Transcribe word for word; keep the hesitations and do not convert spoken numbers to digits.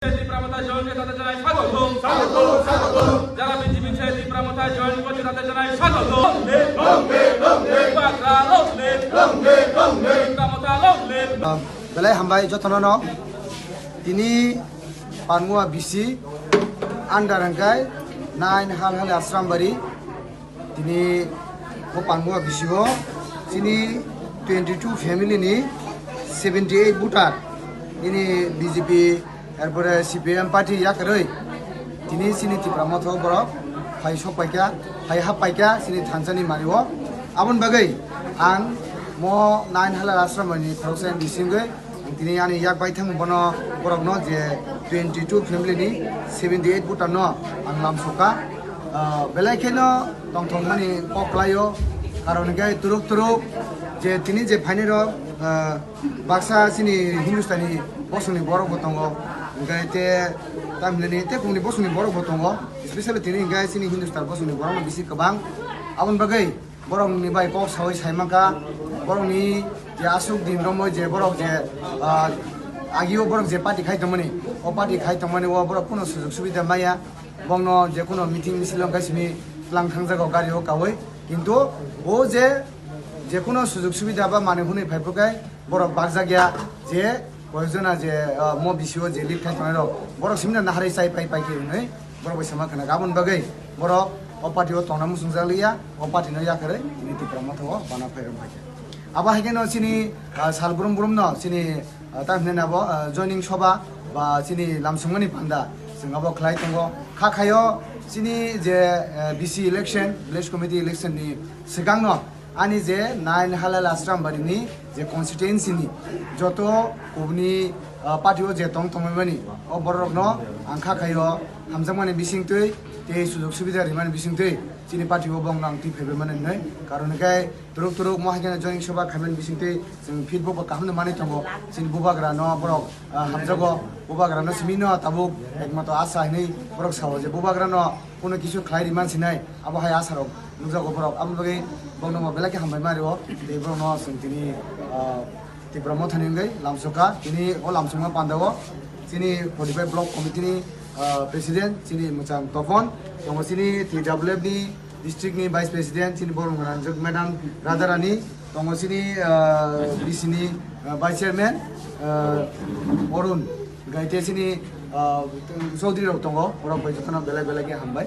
Tipra Motha join khe tatai janai swagotom. Swagotom, swagotom. Jara B J P se Tipra Motha join khe tatai janai swagotom. Long live, long live, long live. Bubagra long live. Long live, long live. Tipra Motha long live. Belai hambai jotono no. Tini Panmua B C under hwnkhe nine Halhali Asrambari. Tini bo Panmua B C o chini twenty two family ni seventy eight voter nini B J P erpore C P M party yakarwi tini chini Tipra Motha o borok phai sok paikha, phai hap paikha chini thansa ni mari o. Aboni bagwi ang mo nine Halhali Asrambari ni khoroksa M D C wngwi Ang tini ani yak bai thang bono borokno je twenty two family ni seventy eight voter no ang lamsokha. Ah, belai kheno tongthokmani kok klaio, karon hwnkhe turuk turuk je tini je phainai rok, ah, baksa chini Hindustani bosongni borok bo tongo, hwnkhe te tamhinani tei kumni bosongni borok bo tongo, especially tini hwnkhe chini Hindustan bosongni borok no bisi kwbang. Aboni bagwi Borokni bai kok sawi sai mankha, borokni je aswk din romwi je borok je, ah, agio borok je party khai tongmani, o party khai tongmani o borok kuno sujok subida maya, bongno je kuno meeting misil wngkha simi tlang thangjago gari o kawi, kintu o je, je kuno sujok subida ba manwi hwnwi phai phurkhe borok bakjak ya je Koyekjona je, ah, mo B C o je lead khai tongnai rok, borok simi no naharwi chai pai pai khe hwnwi borok bai sama khna. Aboni bagwi borok o party o tongna muchungjak liya, o party no yakarwi tini Tipra Motha o bana phai rok bai khe. Abo hai kheno chini, ah, sal brum brum no chini, ah, tamo hinwi abo, ah, joining soba ba chini lamsongmani panda chwng abo khlai tongo. Kha khaio chini je, ah, B C election, village committee election ni swkang no Ani je nine Halhali Asrambari ni je constituency ni joto kubuni, ah, party o je tong tongmani o borok no ang kha khaio hamjakmani bisingtwi tei sujok subida rimani bisingtwi chini party o bongno ang twi phaibai mani hinwi. Karon hwnkhe turuk turuk mo hai kheno joining soba khaimani bisingtwi chwng feedback bo kaham no manwi tongo. Chini bubagra no borok, ah, hamjago, bubagra no simi no tabuk ekmatro asa hinwi borok sao je bubagra no Kuno kisu khlai ri man sinai, abo hai asarok nukjago borok. Aboni bagwi bongno mo belai khe hambai ma rio. Tei borokno chwng tini, ah, Tipra Mothani wngwi lamsokha. Tini o lamsokma pandao chini forty five Block Committee ni, ah, President, chini mwchang Topon, tongo chini T W F ni district ni Vice President, chini borok Ranjak Madam Radharani, tongo chini, ah, B C ni, ah, Vice Chairman, ah, Arun, gaite chini, ah, Chaudhary rok tongo, borok bai jotono belai belai khe hambai.